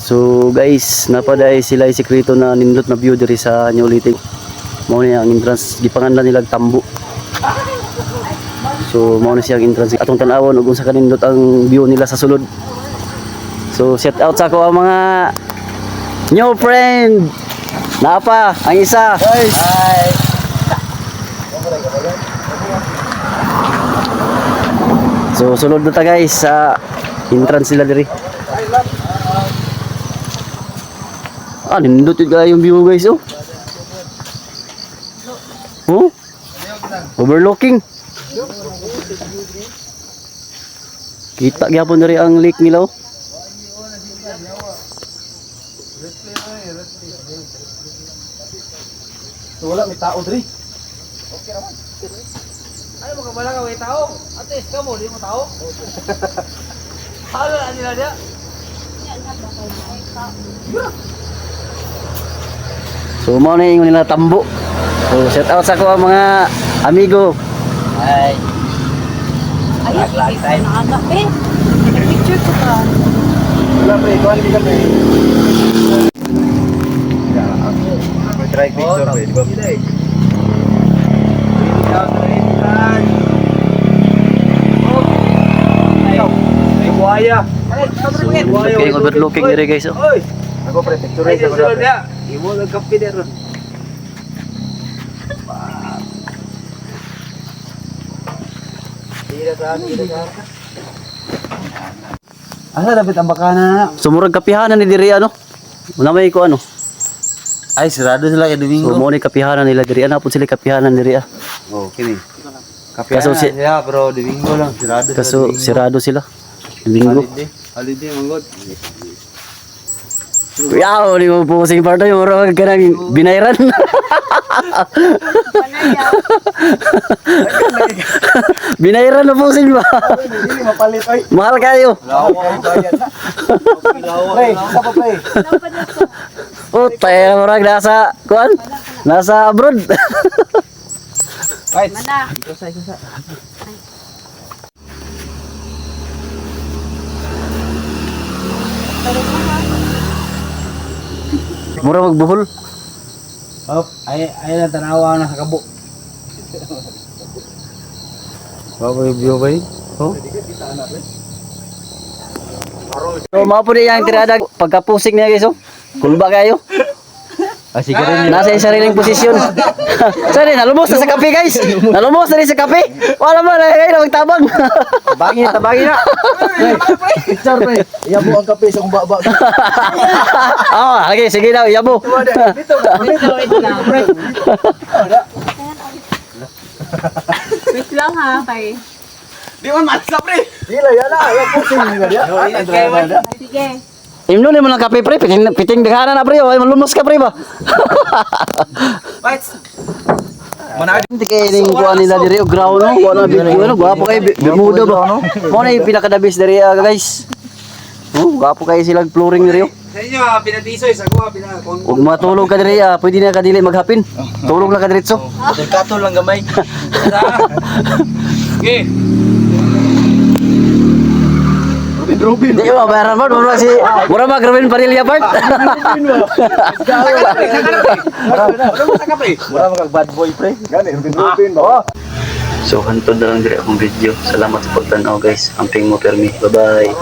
So guys, napaday sila ay sekreto na nindot na view diri sa New Leyte. Mao ni ang entrance, gipanganlan nila Tambo. So mao na siya ang entrance. Atong tan-awon ug unsa kanindot ang view nila sa sulod. So shout out sa ako ang mga new friend. Napa ang isa. Guys. So sulod na ta, guys, sa entrance nila diri. Ah, nindot yun kaya yung view, guys, oh. Oh? Overlooking. Kita gyapon diri ang lake nila, oh. So wala may tao diri. Ano mo ka wala ka may tao? Ates ka mo, di mo tao? Halo na nila niya. So mao na ingon nila Tambo. So shout out sa ako ang mga amigo. Ay. Ay, naaga eh. Picture ko ka. Wala pre, kuan di ka pre. May try picture pre, di ba? Ay, buhaya. So nindot kayong overlooking diri, guys, oh. Oy. Ako pre, picture Ay, sa sulod pre. niya. Imo nagkape dero. Tira sa. Asa dapat ang bakana na? So murag kapihanan ni diri ano. Wala may ko ano. Ay, sarado sila kay So Domingo. mao ni kapihanan nila diri ana pud sila kapihanan diri ah. Oh, kini. Kaso Kapihanan si- sila pero Domingo lang, sarado sila. Kaso Domingo. sirado sila. Domingo. Holiday, holiday manggod. Yaw, di mo pusing parto yung murag ka nang binayran. Binayran na pusing ba? Hindi mapalit ay. Mahal kayo. Lawa bayad na. Pre, isa pa pre. Oh, tayo murag nasa kuan? Nasa abroad. Right. Mana. Ikusa, ikusa. Mura magbuhol. Oh, ay ay na tanawa na sa kabo. Baboy view bay. Oh. So mao po niya ang tirada pagkapusik niya, guys, oh. Kulba kayo. Ah, sige rin. Nasa iyang sariling posisyon. Sorry, nalumos na sa kape, guys. Nalumos na rin sa kape. Wala man, ay, ay, magtabang. Tabangin na, tabangin na. Picture pre. Iyabo ang kape sa kung baba. Oh, okay, sige daw, yabo. Dito, Wait lang, wait lang. Wait lang ha, kay. Di man matsa pre. Dila yan na, ayaw pusing nga diya. Sige. Imno ni mo lang kape, pre, piting piting daghanan na, pre, ay malumos ka, pre ba. Bites. Hindi kay ning kuan nila diri og ground no, kuan na big ano, gwapo kay Bermuda ba. Mo na yung pinaka-the best diri ah, guys. Oh, gwapo kay silang flooring diri oh. Sa inyo ah, pinatisoy sa kuha pina kung Ug matulog ka diri ah, pwede na ka dili maghapin. Tulog na ka diretso. Delikado lang gamay. Okay. Rubin, Rubin. Di ba bayaran mo mura si mura mag Ruben Padilla part. Wala mo sa kape. Mura mga bad boy pre. Gani, Rubin, Rubin ba? So hantod na lang diri akong video. Salamat sa pagtan-aw, guys. Amping mo permi. Bye bye.